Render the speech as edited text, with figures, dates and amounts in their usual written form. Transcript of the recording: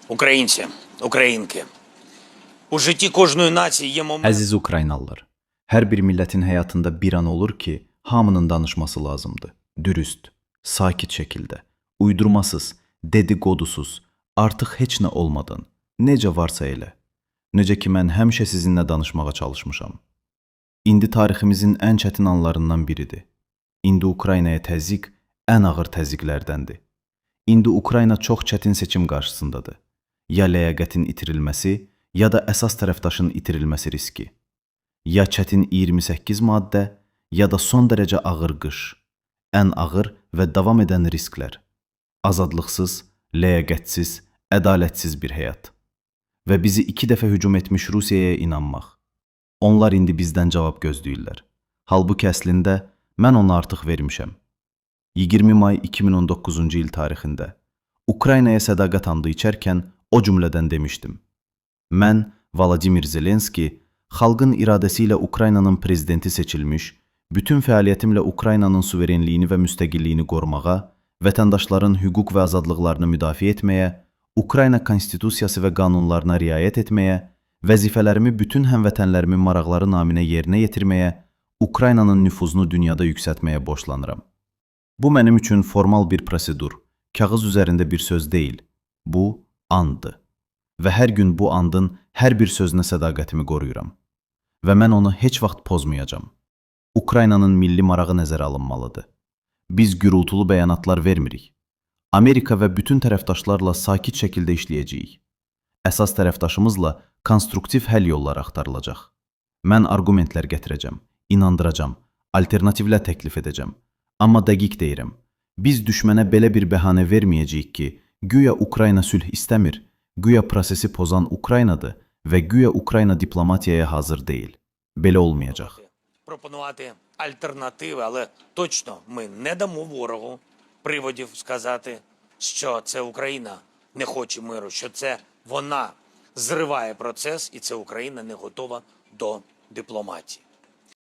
Українці, українки. У житті кожної нації є момент. Əziz Ukraynalılar, hər bir millətin həyatında bir an olur ki, hamının danışması lazımdır. Dürüst, sakit şəkildə, uydurmasız, dediqodusuz, artıq heç nə olmadan, necə varsa elə. Necə ki mən həmişə sizinlə danışmağa çalışmışam. İndi tariximizin ən çətin anlarından biridir. İndi Ukraynaya təzyiq ən ağır təzyiqlərdəndir. İndi Ukrayna çox çətin seçim qarşısındadır. Ya ləyaqətin itirilməsi, ya da əsas tərəfdaşın itirilməsi riski. Ya çətin 28 maddə, ya da son dərəcə ağır qış. Ən ağır və davam edən risklər. Azadlıqsız, ləyaqətsiz, ədalətsiz bir həyat. Və bizi iki dəfə hücum etmiş Rusiyaya inanmaq. Onlar indi bizdən cavab gözləyirlər. Halbuki əslində mən onu artıq vermişəm. 20 may 2019-cu il tarixində Ukraynaya sədaqət andı içərkən o cümlədən demişdim. Mən Vladimir Zelenski, xalqın iradəsi ilə Ukraynanın prezidenti seçilmiş, bütün fəaliyyətimlə Ukraynanın suverenliyini və müstəqilliyini qorumağa, vətəndaşların hüquq və azadlıqlarını müdafiə etməyə, Ukrayna konstitusiyası və qanunlarına riayət etməyə, vəzifələrimi bütün həmvətənlərimin maraqları naminə yerinə yetirməyə, Ukraynanın nüfuzunu dünyada yüksəltməyə borclanıram. Bu mənim üçün formal bir prosedur, kağız üzərində bir söz deyil. Bu anddır. Və hər gün bu andın hər bir sözünə sədaqətimi qoruyuram. Və mən onu heç vaxt pozmayacağam. Ukraynanın milli marağı nəzərə alınmalıdır. Biz gürultulu bəyanatlar vermirik. Amerika və bütün tərəfdaşlarla sakit şəkildə işləyəcəyik. Əsas tərəfdaşımızla konstruktiv həll yolları axtarılacaq. Mən arqumentlər gətirəcəm, inandıracam, alternativlər təklif edəcəm. Amma dəqiq deyirəm, biz düşmənə belə bir bəhanə verməyəcəyik ki, güya Ukrayna sülh istəmir, güya prosesi pozan Ukraynadır və güya Ukrayna diplomatiyaya hazır deyil. Belə olmayacaq. Пропонувати альтернативи, але точно ми не дамо ворогу приводів сказати, що це Україна не хоче миру, що це вона зриває процес, і це Україна не готова до дипломатії.